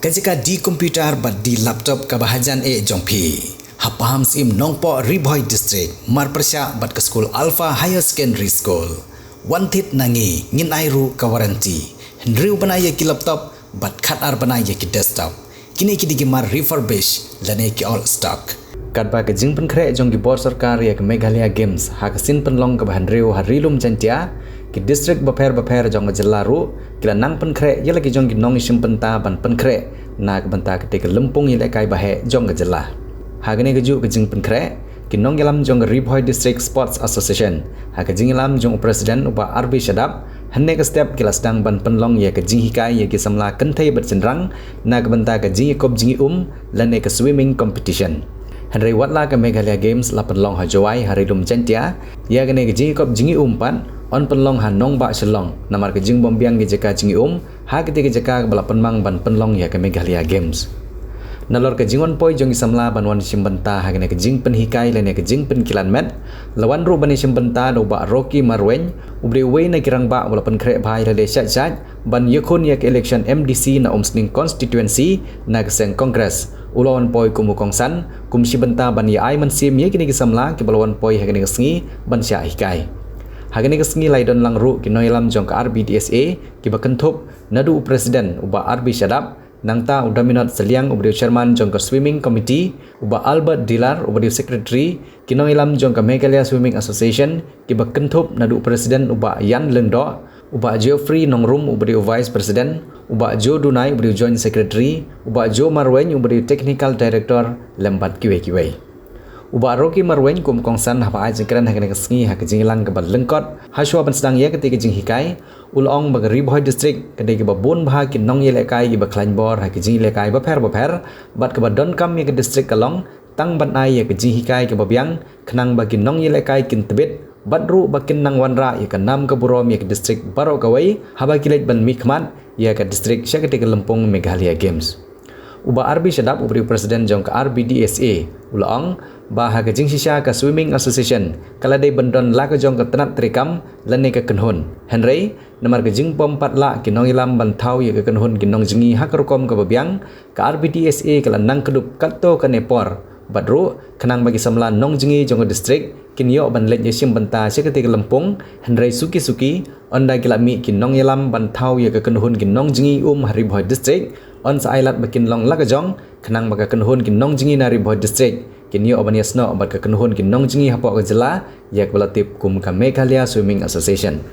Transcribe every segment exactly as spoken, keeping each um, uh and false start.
Ka jaka die computer bad die laptop kaba hajan eh jong phi, ha Pahamsyiem Nongpoh, Ri Bhoi District, marpyrshah bad ka skul Alpha Higher Secondary School, wan thied na ngi, ngin ai ruh ka warranty. Hynriew bnai ïa ki laptop bad khatar bnai ïa ki desktop. Kine ki dei ki mar refurbish lane ki old stock. Katba ka jingpynkhreh jong ki bor sorkar ïa ka Meghalaya Games ha ka sien pynlong kaba hynriew ha Ri Lum Jaiñtia, ki district bapher bapher jong ka jylla ruh ki la nang pynkhreh ïa la ki jong ki nongïashim bynta ban pynkhreh na ka bynta katei ka lympung ïalehkai ba heh jong ka jylla. Ha kane kajuh ka jingpynkhreh, ki nongïalam jong ka Ri Bhoi District Sports Association, ha ka jingïalam jong u President u Bah R B Shadap, hynne ka step ki la sdang ban pynlong ïa ka jinghikai ïa ki samla kynthei bad shynrang na ka bynta ka jingïakup jingïaum lane ka swimming competition. Hynrei wat la ka Meghalaya Games la pynlong ha Jowai ha Ri Lum Jaiñtia, ïa kane ka jingïakup jingïaum pat yn pynlong ha nongbah Shillong, namar ka jingbymbiang ki jaka jingïaum ha katei ka jaka kaba la pynmang ban pynlong ïa ka Meghalaya Games. Nalor ka jingwan poi jong ki samla ban wan shim bynta ha kane ka jingpynhikai lane ka jingpynkilan met, la wan ruh ban ïashim bynta da u Bah Rocky Marwein, uba dei uwei na ki rangbah uba la pynkhreh bha ïalade shait shait ban ïakhun ïa ka election M D C na Umsning Constituency na ka seng Congress. U la wan poi kum u kongsan, kum shi bynta ban ïa ai mynsiem ïa kine ki samla kiba la wan poi ha kane ka sngi ban shah hikai. Ha kane ka sngi la ïadon lang ruh ki nongïalam jong ka R B D S A, kiba kynthup naduh u President u Bah R B Shadap, nangta u Daminot Sylliang uba dei u Chairman jong ka Swimming Committee, u Bah Albert Dilar uba dei u Secretary, ki nongïalam jong ka Meghalaya Swimming Association, kiba kynthup naduh u President u Bah Ian Lyngdoh, u Bah Geoffrey Nongrum uba dei u Vice President, u Bah Joe Dunai uba dei u Joint Secretary, u Bah Joe Marwein uba dei u Technical Director, lem bad kiwei kiwei. U Bah Rocky Marwein kum u kongsan haba ai jingkren ha kane ka sngi ha ka jingïalang kaba lyngkot hashwa ban sdang ïa katei ka jinghikai, u la ong ba ka Ri Bhoi District ka dei kaba bun bha ki nongïalehkai kiba khlaiñ bor ha ki jingïalehkai bapher bapher, bad kaba donkam ïa ka district ka long tang ban ai ïa ka jinghikai kaba biang, khnang ba ki nongïalehkai kin tbit bad ruh ba kin nang wanrah ïa ka nam ka burom ïa ka district baroh kawei haba ki leit ban mihkhmat ïa ka district sha katei ka lympung Meghalaya Games. U Bah R B Shadap uba dei u President jong ka R B D S A, u la ong ba ha ka jingshisha ka Swimming Association ka la dei ban don la ka jong ka tnat treikam lane ka kynhun. Hynrei namar ka jingbym pat lah ki nongïalam ban thaw ïa ka kynhun ki nongjngi ha ka rukom kaba biang, ka R B D S A ka la nang kdup katto katne por, bad ruh khnang ba ki samla nongjngi jong ka district kin ïoh ban leit ïashim bynta sha katei ka lympung, hynrei suki suki ynda ki la mih ki nongïalam ban thaw ïa ka kynhun ki nongjngi um ha Ri Bhoi District, yn sa ai lad ba kin long la ka jong, khnang ba ka kynhun ki nongjngi na Ri Bhoi District kin ïoh ban ïasnoh bad ka kynhun ki nongjngi hapoh ka jylla, ïa kaba la tip kum ka Meghalaya Swimming Association.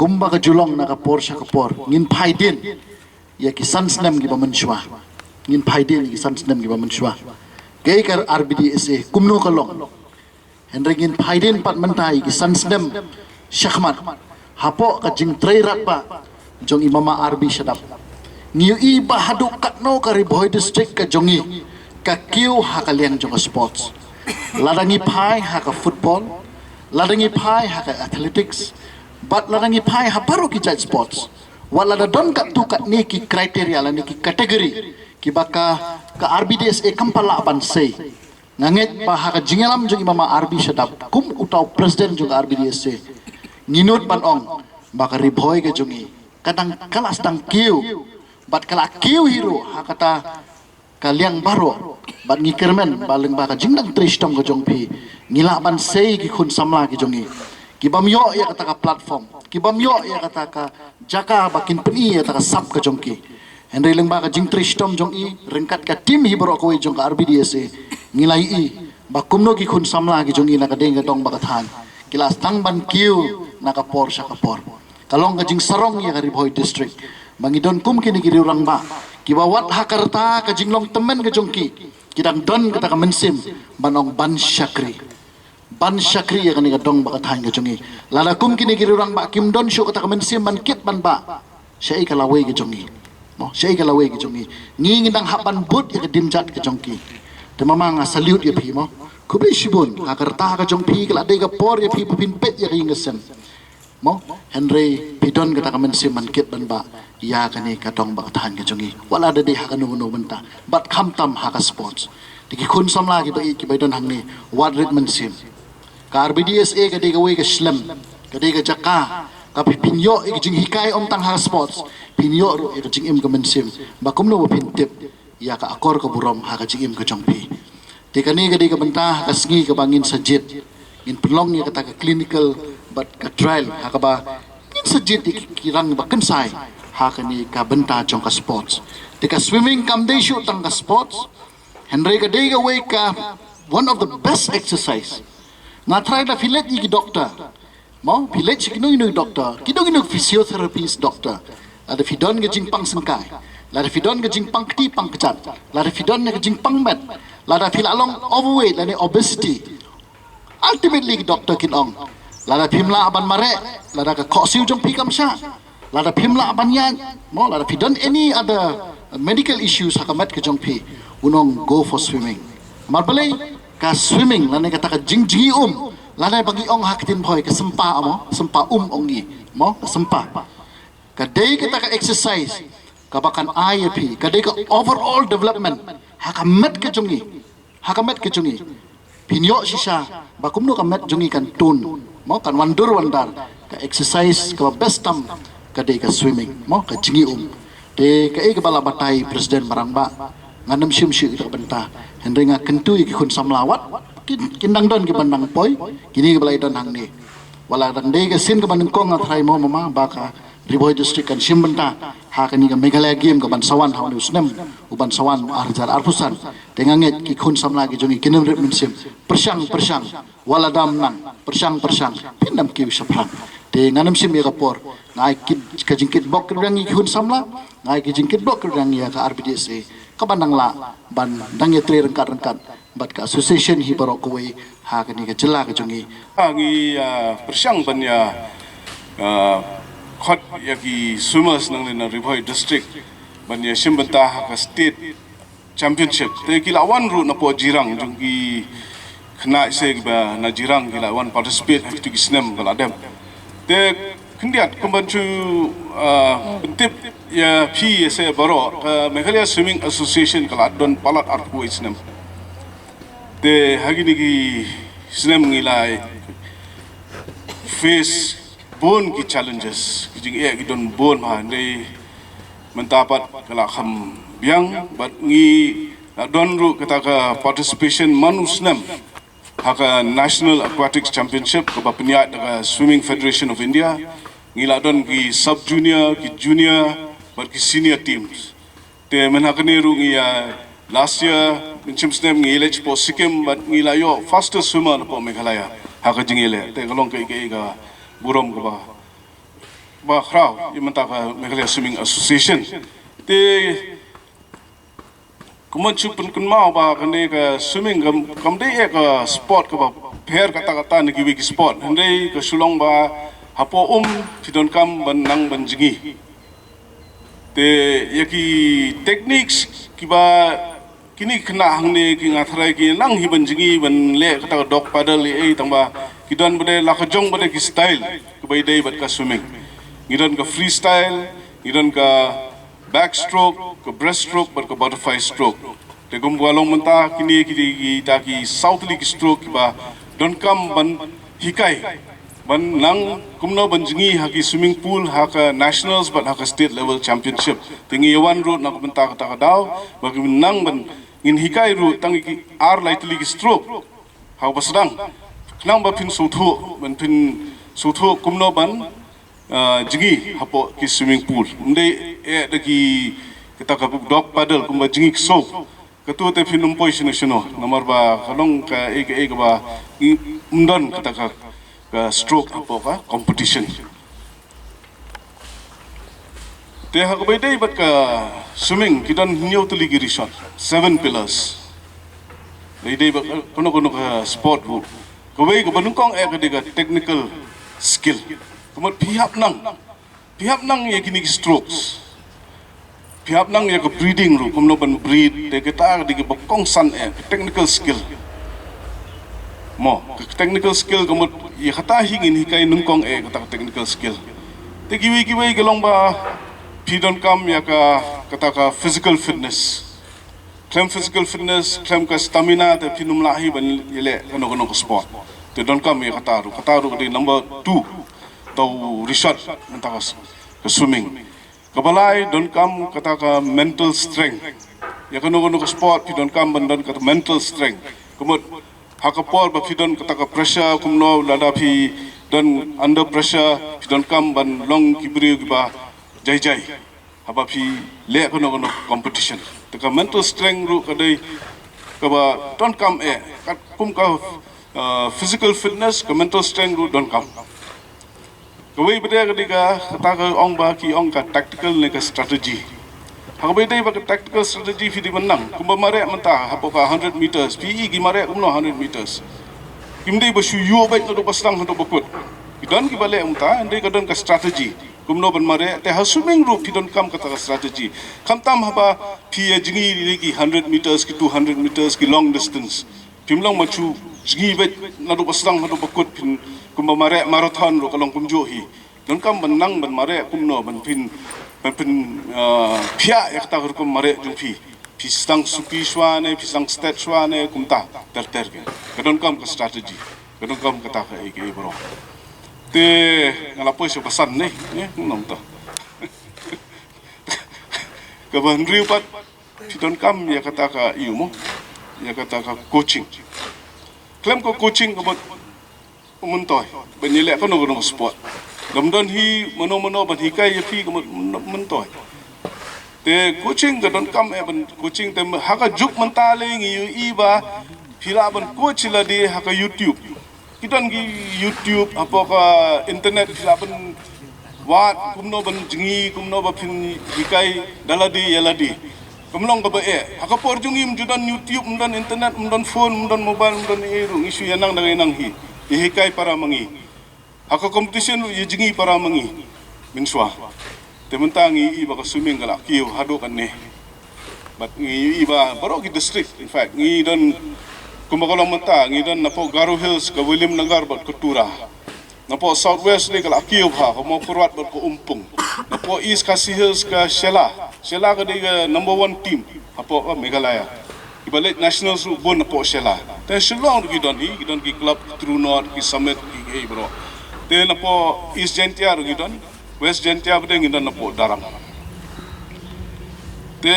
Kumba ka ju long na ka por sha ka por, ngin phai dien ïa ki san snem kiba mynshuwa. Ngin phai dien ïa ki san snem kiba mynshuwa. Kaei ka R B D S A, kumno ka long? Hynrei ngin phai dien pat mynta ïa ki san snem shakhmat, hapoh ka jingtrei radbah jong i Mama R B Shadap. Ngi ïohi ba haduh katno ka Ri Bhoi District ka jong ngi ka kiew ha ka liang jong ka sports. Lada ngi phai ha ka football, lada ngi phai ha ka athletics, bad lada ngi phai ha baroh ki jait sports, wat lada don katto katne ki criteria lane ki category kiba ka, ka R B D S A kam pat lah ban sei. Nga ngeit ba ha ka jingïalam jong i Mama R B Shadap kum uta u president jong ka R B D S A, ngi nud ban ong ba ka Ri Bhoi ka jong ngi ka dang, ka la sdang kiew, bad ka la kiew hi ruh ha kata ka liang baroh. Bad ngi kyrmen ba lyngba ka jingdang trei shitom ka jong phi, ngi lah ban sei ki khun samla ki jong ngi, ki bym ïoh ïa kata ka platform, ki bym ïoh ïa kata ka jaka ba kin pyni ïa kata ka sap ka jong ki. Hynrei lyngba ka jingtrei shitom jong i ryngkat ka team hi baroh kawei jong ka R B D S A, ngi la ïohi ba kumno ki khun samla ki jong i na ka dei ka dong bad ka thaiñ ki la sdang ban kiew na ka por sha ka por. Ka long ka jingsarong ïa ka Ri Bhoi District ba ngi don kum kine ki riew rangbah kiba wat ha ka rta ka jinglong tymmen ka jong ki, ki dang don kata ka mynsiem ban ong ban shakri, ban shakri ïa kane ka dong bad ka thaiñ ka jong ngi. Lada kum kine ki riew rangbah kim don shuh kata ka mynsiem ban kit ban bah, shaei ka lawei ka jong ngi? Mo, shaei ka lawei ka jong ngi? Ngi, ngi dang hap ban bud ïa ka dimjat ka jong ki. Te Mama, nga salute ïa phi, mo. Khublei shibun, ha ka rta ka jong phi ka la dei ka por ïa phi ba phin peit ïa ka ïing ka sem, mo. Hynrei phi don kata ka mynsiem ban kit ban bah ïa kane ka dong bad ka thaiñ ka jong ngi, wat lada dei ha kano kano bynta, bad khamtam ha ka sports. Te ki khun samla kiba ïeit kiba don hangne, wat rit mynsiem. Ka R B D S A ka dei kawei ka shlem, ka dei ka jaka kaba phin ïoh ïa ka jinghikai, ym tang ha ka sports, phin ïoh ruh ïa ka jingim ka mynsiem ba kumno ba phin tip ïa ka akor ka burom ha ka jingim ka jong phi. Te kane ka dei ka bynta ha ka sngi kaba ngin sa jied, ngin pynlong ïa kata ka clinical bad ka trial ha kaba ngin sa jied ïa ki, ki rang ba kynsai ha kane ka bynta jong ka sports. Te ka swimming kam dei shuh tang ka sports, hynrei ka dei kawei ka one of the best exercise. Nga tharai lada phi leit ïa ki doctor, mo, phi leit sha kino kino ki doctor, kino kino ki physiotherapist doctor, lada phi don ka jingpang syngkai, lada phi don ka jingpang kti pang kjat, lada phi don ka jingpang met, lada phi la long overweight lane obesity, ultimately ki doctor kin ong, lada phim lah ban mareh, lada ka khohsiew jong phi kam shah, lada phim lah ban ïaid, mo, lada phi don any other medical issues ha ka met ka jong phi, un ong go for swimming. Namar balei? Ka swimming lane kata ka jingjngi um, lane ba ngi ong ha ka ktien Bhoi ka sympa, mo, sympa um ong ngi, mo, ka sympa. Ka dei kata ka exercise kaba kan ai ïa phi, ka dei ka overall development ha ka met ka jong ngi, ha ka met ka jong ngi. Phin ïoh shisha ba kumno ka met jong ngi kan tun, mo, kan wan dur wan dar. Ka exercise kaba best tam ka dei ka swimming, mo, ka jngi um. Te kaei kaba la batai President Marangbah, ngam shym shu ïa ka bynta, hynrei nga kyntu ïa ki khun samla wat kin, kin dang don kiba nang poi, kine kiba la ïa don hangne. Wat la dang dei ka sien kaba nyngkong, nga tharai, mo Mama, ba ka Ri Bhoi District kan shim bynta ha kane ka Meghalaya Game kaban sa wan ha une u snem uban sa wan, ar hajar arphew san. Te nga ngeit ki khun samla ki jong ngi kin ym rit mynsiem. Pyrshang, pyrshang, wat la dam nang, pyrshang, pyrshang, phin dam kiew shaphrang. Te ngam shym ïa ka por, nga ai ki, ka jingkitbok kyrdan ïa ki khun samla, nga ai ka jingkitbok kyrdan ïa ka R B D S A kaban dang lah ban dang ïatrei ryngkat ryngkat bad ka association hi baroh kawei ha kane ka jylla ka jong ngi. Ah, ngi, ah, pyrshang ban ïa, ah, khot ïa ki swimmers nangne na Ri Bhoi District ban ïa shim bynta ha ka state championship. Te ki la wan ruh napoh Jirang, jong ki khynnah se kiba na Jirang ki la wan participate ha kitu ki snem ba la dep. Te khyndiat kumban shu, ah, pyntip ïa phi ïa se baroh, ka Meghalaya Swimming Association ka la don palat arphew snem. Te ha kine ki snem ngi la face bun ki challenges, ki jingeh ki don bun, ha, hynrei mynta pat ka la kham biang, bad ngi la don ruh kata ka participation man u snem ha ka National Aquatics Championship kaba pynïaid da ka Swimming Federation of India. Ngi la don ki sub junior, ki junior, bad ki senior teams. Te myn ha kane ruh ngi ïa, last year, mynshem snem ngi ïaleh shapoh Sikkim, bad ngi la ïoh fastest swimmer napoh Meghalaya ha ka jingïaleh. Te ka long kaei kaei ka burom kaba Ba khraw ïa mynta ka Meghalaya Swimming Association. Te kumno shu pynkynmaw ba kane ka swimming kam, kam dei ïa ka sport kaba pher katta katta na kiwei ki sport. Hynrei ka shu long ba hapoh um phi donkam ban nang ban jngi. Te ïa ki techniques kiba kine ki khynnah hangne ki nga tharai ki nang hi ban jngi ban leh kata ka dog paddle ei ei, tangba ki don ba dei la ka jong ba dei ki style kiba ïadei bad ka swimming. Ngi don ka freestyle, ngi don ka backstroke, ka breaststroke bad ka butterfly stroke. Te kumba long mynta kine ki dei kita ki saw tylli ki stroke kiba donkam ban hikai ban nang kumno ban jngi ha ki swimming pool ha ka nationals bad ha ka state level championship. Te ngi ïa wan ruh na ka bynta kata ka daw ba ki nang ban ngin hikai ruh tang ki ar lai tylli ki stroke ha kaba sdang, khnang ba phin sngewthuh, ban phin sngewthuh kumno ban ah, jngi hapoh ki swimming pool. Ym dei eh da ki kata ka dog paddle kumba jngi ksew. Katu te phin ym poi shano shano namar ba ka long kaei kaei kaba ym don kata ka, ka stroke hapoh ka competition. Te ha kaba ïadei bad ka swimming ki don hynñiew tylli ki rishot, seven pillars. Ïadei bad kano kano ka sport ruh. Kawei kaba nyngkong eh ka dei ka technical skill. Ka mut phi hap nang, phi hap nang ïa kine ki strokes. Phi hap nang ïa ka breathing ruh, kumno ban breathe, te kata ka dei kaba kongsan eh, ka technical skill. Mo, ka technical skill ka mut ïa kata hi ngin hikai nyngkong eh kata ka technical skill. Te kiwei kiwei ka long ba phi donkam ïa ka, kata ka physical fitness. Khlem physical fitness, khlem ka stamina te phin ym lah hi ban ïaleh kano kano ka sport. Te donkam ïa kata ruh, kata ruh ka dei number two. Tau rishot mynta ka s-, ka swimming. Kaba lai donkam kata ka mental strength. Ïa kano kano ka sport phi donkam ban don kata mental strength. Ka mut ha ka por ba phi don kata ka pressure kumno, lada phi don under pressure, phi donkam ban long ki briew kiba jai jai haba phi leh kano kano competition. Te ka mental strength ruh ka dei kaba donkam eh, kat kum ka, uh, physical fitness, ka mental strength ruh donkam. Kawei pat ka dei ka, kata ka ong ba ki ong ka tactical ne ka strategy. Ha kaba ïadei bad ka tactical strategy phi dei ban nang, kumba mareh mynta hapoh ka hundred meters, phi i ki mareh kumno hundred meters. Kim dei ba shu ïuh beit naduh ba sdang haduh ba kut. Ki don kiba leh mynta, hynrei ka don ka strategy kumno ban mareh, te ha swimming ruh phi donkam kata ka strategy. Khamtam haba phi ïa jngi ïa ki hundred meters, ki two hundred meters, ki long distance. Phim long ban shu jngi beit naduh ba sdang haduh ba kut, phin kumba mareh marathon ruh ka long kumjuh hi. Donkam ban nang ban mareh kumno ban phin, ban phin, ah, phiah ïa kata ka rukom mareh jong phi. Phi sdang suki shuwa ne, phi sdang stet shuwa ne, kumta ter ter ki. Ka donkam ka strategy. Ka donkam kata kaei kaei baroh. Te nga la poi sha ba san ne, ne, ngam ta. Kaba hynriew pat, phi donkam ïa kata ka, ïa mo, ïa kata ka coaching. Khlem ka coaching ka mut ym myntoi ban ïaleh kano kano ka sport. Dam don hi mano mano ban hikai ïa phi ka mut ym myntoi. Te coaching ka donkam eh ban coaching, te ha ka juk mynta lei ngi ïohi ba phi lah ban coach lade ha ka YouTube. Ki don ki YouTube, hapoh ka internet phi lah ban wad kumno ban jngi, kumno ba phin hikai da lade ïa lade. Kam long kaba eh. Ha ka por jong ngi ym ju don YouTube, ym don internet, ym don phone, ym don mobile, ym don ei ruh, ngi shu ïa nang dang ïa nang hi. Ïa hikai para ma ngi. Ha ka competition ruh ïa jngi para ma ngi. Mynshuwa. Te mynta ngi ïohi ba ka swimming ka la kiew haduh kane. Bad ngi ïohi ba baroh ki district, in fact, ngi don kumba ka long mynta, ngi don napoh Garo Hills, ka Williamnagar bad ka Tura. Napoh South West dei ka la kiew ha, ka Mawkyrwat bad ka Umpung. Napoh East Khasi Hills ka Shella. Shella ka dei ka number one team hapoh ka Meghalaya. Kiba leit nationals ruh bun napoh Shella. Te Shillong ruh ki don hi, ki don ki club, ki True North, ki Summit, ki, ki baroh. Te napoh East Jaintia ruh ki don, West Jaintia pat ngi don napoh Daram. Te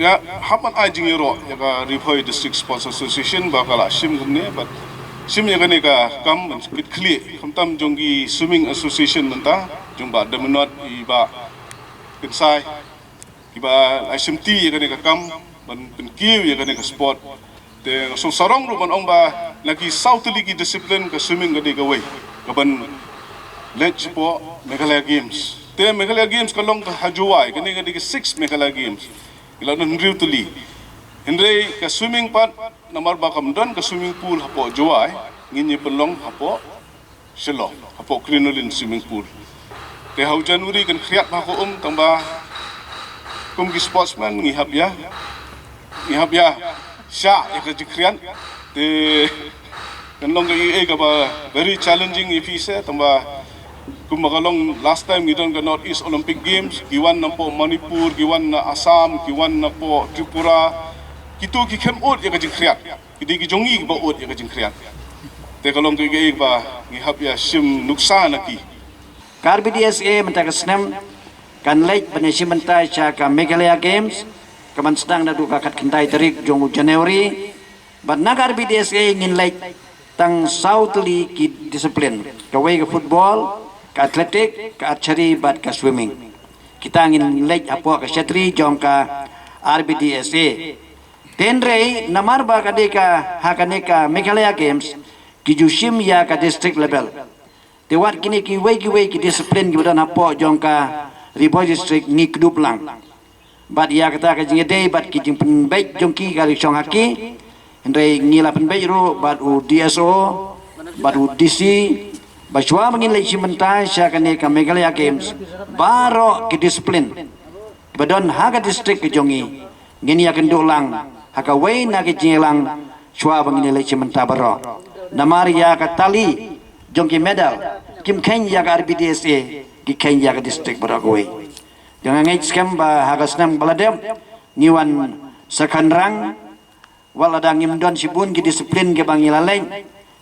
nga hap ban ai jingïaroh ïa ka Ri Bhoi District Sports Association ba ka la shim kumne, bad shim ïa kane ka kam ban kit khlieh, khamtam jong ki swimming association mynta, jong Bah Daminot, i Bah Kynsai, kiba la shim ti ïa kane ka kam ban pynkiew ïa kane ka sport. Te nga sngewsarong ruh ban ong ba na ki saw tylli ki discipline ka swimming ka dei kawei kaban leit shapoh Meghalaya Games. Te Meghalaya Games ka long ka ha Jowai, kane ka dei ka six Meghalaya Games. Ki la don hynriew tylli. Hynrei ka swimming pat, namar ba kam don ka swimming pool hapoh Jowai, ngin ïa pynlong hapoh Shillong, hapoh Crinoline swimming pool. Te ha u January kan khriat bha ka um, tang ba kum ki sportsman ngi hap ïa, ngi hap ïa shah ïa ka jingkhriat. Te kan long ka ïa kaba very challenging ïa phi se, tang ba kumba ka long last time ngi don ka North East Olympic Games, ki wan napoh Manipur, ki wan na Assam, ki wan napoh Tripura, kitu ki khlem ud ïa ka jingkhriat. Ki dei ki jong ngi kiba ud ïa ka jingkhriat. Te ka long ka ïa kaba ngi hap ïa shim nuksa na ki. Ka R B D S A mynta ka snem kan leit ban ïa shim bynta sha ka Meghalaya Games, kaban sdang naduh ka khatkhyndai tarik jong u January. Bad na ka R B D S A ngin leit tang saw tylli ki discipline, kawei ka football, ka athletic, ka archery bad ka swimming. Kita ngin leit hapoh ka shatri jong ka R B D S A. Hynrei namar ba ka dei ka ha kane ka Meghalaya Games ki ju shim ïa ka district level. Te wat kine kiwei kiwei ki discipline kiba don hapoh jong ka Ri Bhoi District ngi kdup lang. Bad ïa kata ka jingïadei bad ki jingpynbeit jong ki ka ri shong ha ki. Hynrei ngi la pynbeit ruh bad u D S O, bad u D C, ba shuwa ba ngin leit shim bynta sha kane ka Meghalaya Games, baroh ki discipline ba don ha ka district ka jong ngi, ngin ïa kynduh lang ha kawei na ka jingïalang shuwa ba ngin ïa leit shim bynta baroh. Namar ïa ka tally jong ki medal kim kheiñ ïa ka R B D S A, ki kheiñ ïa ka district baroh kawei. Te nga ngeit skhem ba ha ka snem ba la dep ngi wan second rank. Wat lada ngim don shibun ki discipline kiba ngi la leit,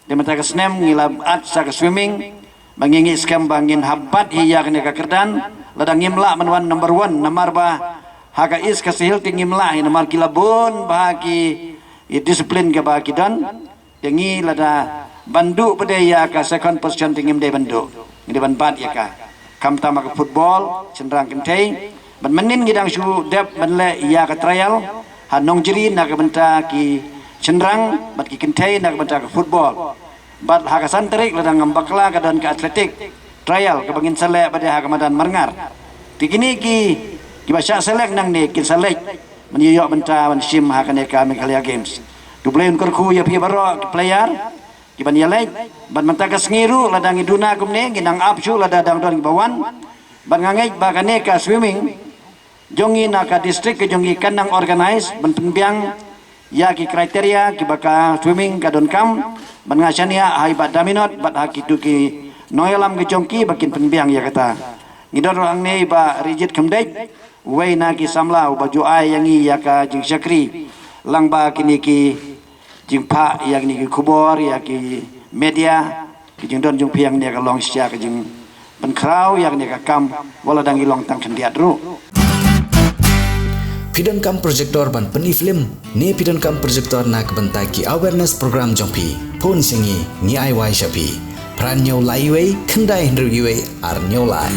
te mynta ka snem ngi la add sa ka swimming. Ba ngi ngeit skhem ba ngin hap bat hi ïa kane ka kyrdan. Lada ngim lah ban wan number one, namar ba ha ka East Khasi Hills te ngim lah hi namar ki la bun bha ki, ki discipline kiba ki don. Te ngi lada ban duh pat ïa ka second position te ngim dei ban duh. Ngi dei ban bat ïa ka. Khamtam ha ka football, shynrang kynthei. Bad mynnin ngi dang shu dep ban leh ïa ka trial ha Nongjri na ka bynta ki shynrang bad ki kynthei na ka bynta ka football. Bad ha ka san tarik lada ngam bakla ka don ka athletic trial kaba ngin sa leh bad ha ka madan Marngar. Te kine ki, kiba shah select nangne kin sa leit ban ïoh bynta ban shim ha kane ka Meghalaya Games. To U Blei un kyrkhu ïa phi baroh ki player kiban ïa leit. Bad mynta ka sngi ruh lada ngi duna kumne ngi nang ap shuh lada dang don kiba wan. Bad nga ngeit ba kane ka swimming jong ngi na ka district ka jong ngi kan nang organize ban pynbiang ïa ki criteria kiba ka swimming ka donkam. Bad nga shaniah ha i Bah Daminot bad ha kitu ki nongïalam ka jong ki ba kin pynbiang ïa kata. Ngi don ruh hangne i Bah Rijit Khymdeit, uwei na ki samla uba ju ai ïa ngi ïa ka jingshakri lang ba kine ki jingphah ïa kine ki khubor ïa ki media. Ki jingdon jong phi hangne ka long shisha ka jingpynkhraw ïa kane ka kam, wat lada ngi long tang khyndiat ruh. Phi donkam projector ban pyni film ne phi donkam projector na ka bynta ki awareness program jong phi? Phone sha ngi, ngi ai wai sha phi. Phra hynñiew lai wei, khyndai hynriew wei, ar hynñiew lai.